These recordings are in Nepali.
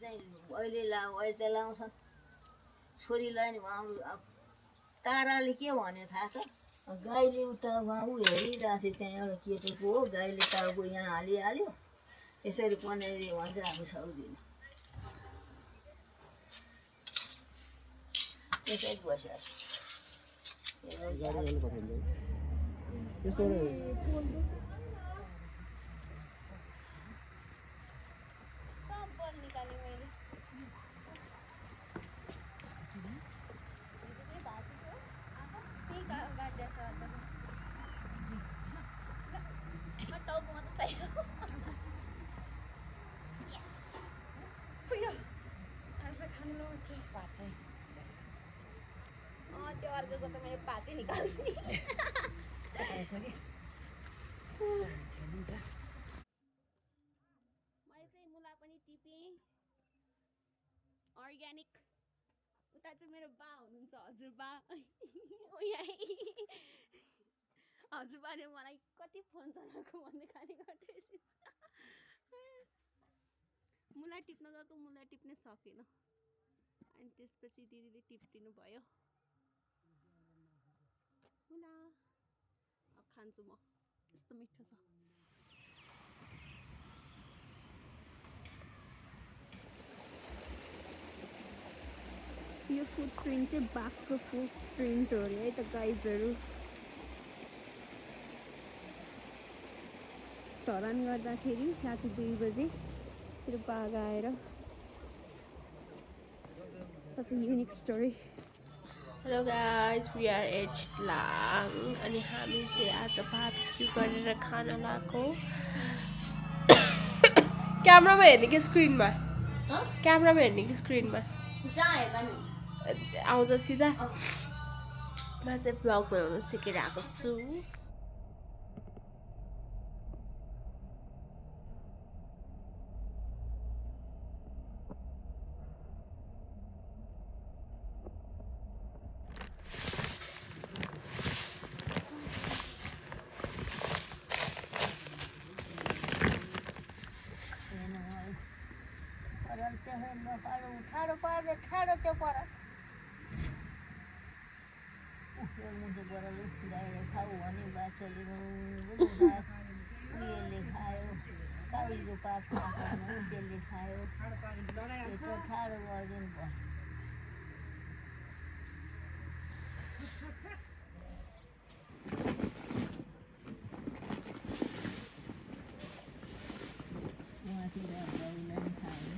चाहिँ अहिले अहिले त लाउँछन् छोरीलाई नि ताराले के भन्यो थाहा छ गाईले उता ऊ हेरिरहेको थियो त्यहाँ एउटा केटोको हो गाईले टाउको यहाँ हालिहाल्यो यसरी पनेरी भन्छ हामी सक्दिनँ त्यसरी बसिरहेको त्यो अर्कोको त मैले पातै निकाल्ने मैले चाहिँ मुला पनि टिपेँ अर्ग्यानिक उता चाहिँ मेरो बा हुनुहुन्छ हजुरबा हजुरबाले मलाई कति फोन चलाएको भन्दै खाने गर्दैछ मुला टिप्न गएको मुला टिप्नै सकेन अनि त्यसपछि दिदीले टिपिदिनु भयो मुला अब खान्छु म यस्तो मिठो छ यो फुटप्रिन्ट चाहिँ बाघको फुटप्रिन्ट हो अरे है त गाइजहरू धरान गर्दाखेरि राति 2 बजे त्यो बाघ आएर such a unique story. Hello guys, we are at Chitlang अनि हामी चाहिँ आज बारबेक्यु गरेर खान लाग्यो क्यामेरामा हेर्ने कि स्क्रिनमा क्यामेरामा हेर्ने कि स्क्रिनमा आउँछ सिधा म चाहिँ भ्लग बनाउन सिकिरहेको छु ठाडो त्यो पर मुझे बराले गाईले खाऊ भने बाछोले उयोले खायो काउलीको पात खाएन त्यसले खायो त्यो ठाडो गरिदिनु पर्छ उहाँतिर गाईलाई खायो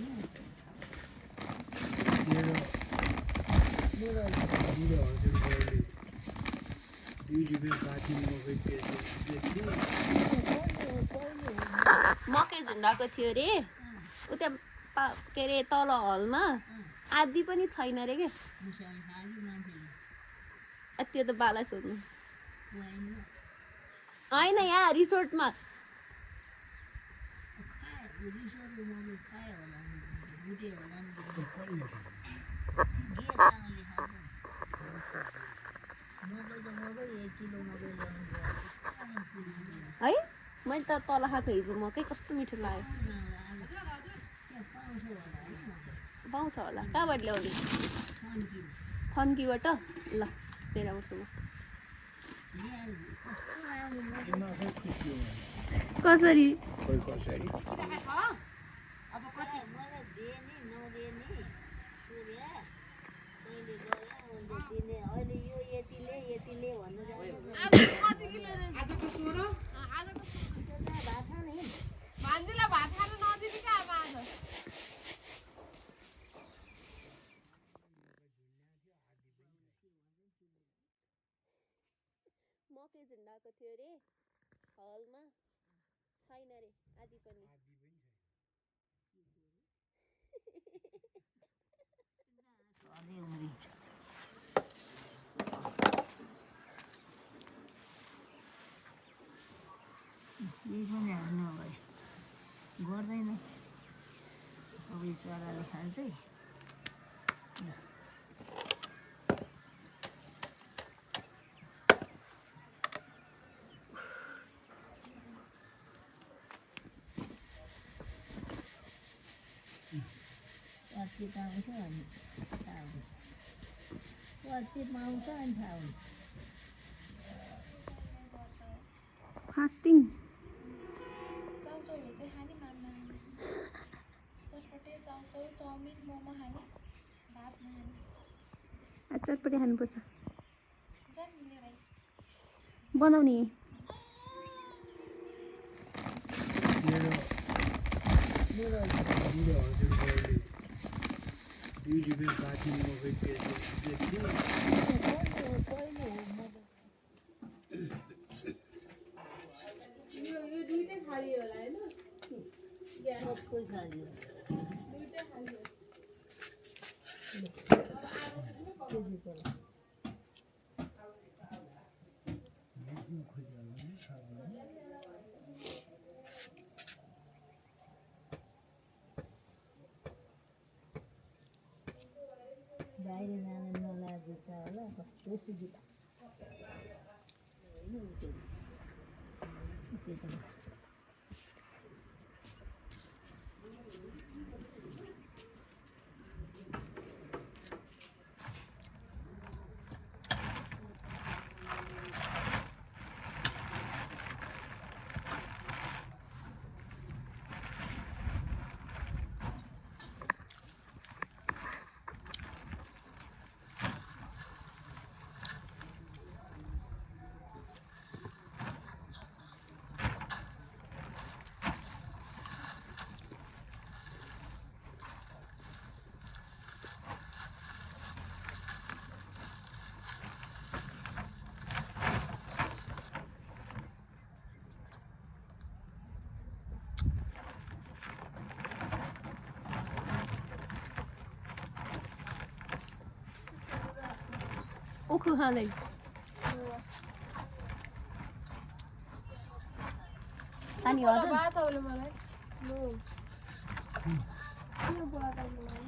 मकै झुन्डाको थियो अरे उता के अरे तल हलमा आदि पनि छैन अरे के त्यो त बाला सोध्नु होइन यहाँ रिसोर्टमा है मैले त तल खाएको हिजो मकै कस्तो मिठो लाग्यो पाउँछ होला कहाँबाट ल्याउने फन्कीबाट ल लिएर आउँछु म कसरी मकै झुन्डाको थियो अरे हलमा छैन रे आदि पनि गर्दैन अब यो चराले खान्छ वाचित आउँछ अनि थाहा हुन्छ वाचितमा आउँछ अनि थाहा हुन्छ फास्टिङ चाउचाउहरू चाहिँ खाने मामा चटपटे चाउचाउ चाउमिन मोमो खाने भात नखाने चटपटे खानुपर्छ जान लिएर बनाउने मेरो यो दुईटै खाली होला हैन सबै खाली दुईटै खाली हो बाहिर जान नलागेका होला कस्तो सुविधा उखु खाँदै अनि हजुर बातौले मलाई लो के बोलाउँदै मलाई